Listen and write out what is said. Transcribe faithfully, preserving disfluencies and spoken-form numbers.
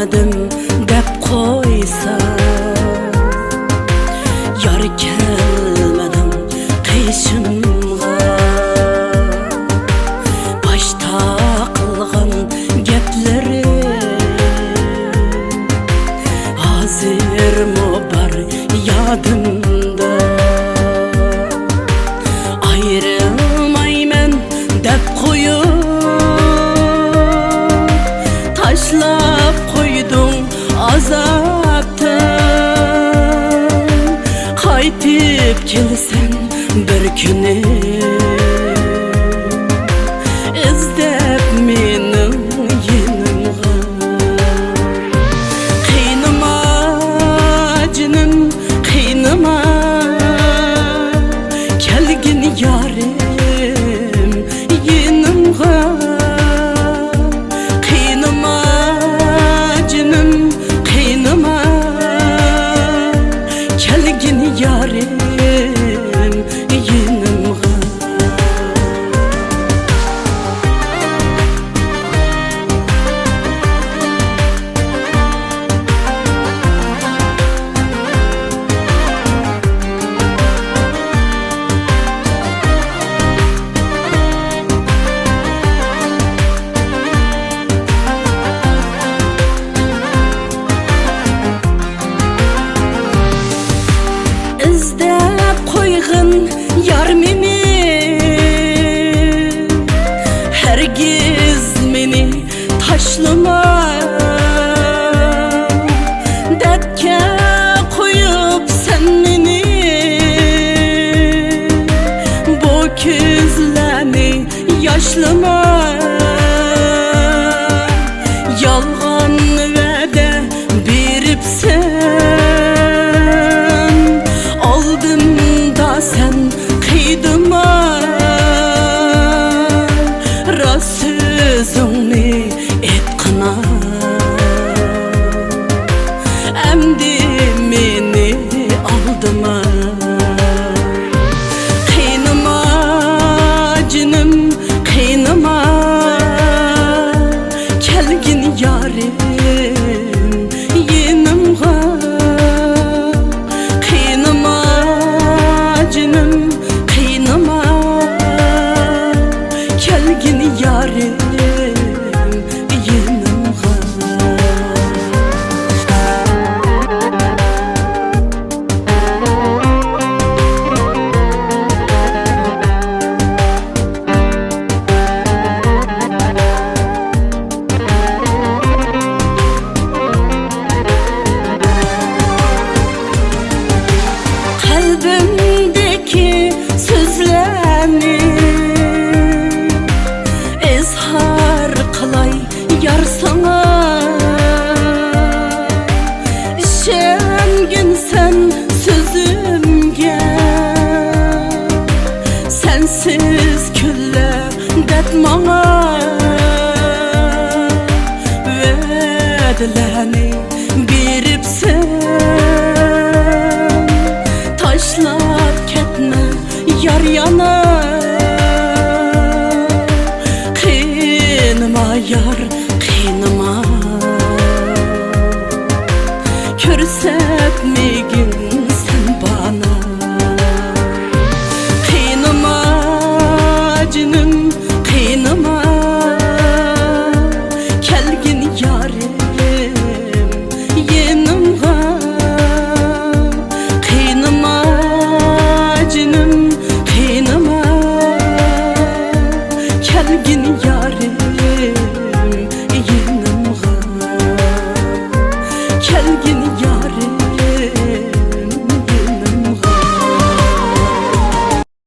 دەپ قويسا، يار كەلمىدىڭ قېشىمغا. باشتا قىلغان گەپلىرىم ھازىرمۇ بار يادىمدا. ئايرىلمايمەن دەپ قويۇپ، تاشلاپ قويدۇڭ ئازابتىن. قايتىپ كېلىسەن بىر كۈنى، ئىزدەپ مېنىڭ يېنىمغا. قىينىما جېنىم، قىينىما، كەلگىن يارىم يېنىمغا. قىينىما جېنىم، قىينىما، كەلگىن يارىم يېنىمغا. ئىزدەپ قويغىن يار مېنى، ھەرگىز مېنى تاشلىما. دەردكە قويۇپ سەن مېنى، بۇ كۆزلەرنى ياشلىما. يالغان ۋەدە بېرىپسەن، ئالدىمدا سەن قىينىما. راست سۆزۈڭنى ئېيتقىنا، ئەمدى مېنى ئالدىما. قىينىما جېنىم، قىينىما، كەلگىن يارىم يېنىمغا. قىينىما جېنىم، قىينىما، كەلگىن يارىم يېنىمغا. قەلبىمدىكى سۆزلەرنى ئىزھار قىلاي يار ساڭا. ئىشەنگىنسەن سۆزۈمگە، سەنسىز كۈنلەر دەپ ماڭا ۋەدىلەرنى بېرىپسەن. تاشلاپ كەتمە يار يانا، قىينىما يار، قىينىما. كۆرسەتمىگىن سەن بانا. قىينىما جېنىم، قىينىما، كەلگىن يارىم يېنىمغا. قىينىما جېنىم، قىينىما، كەلگىن يارىم يېنىمغا. كەلگىن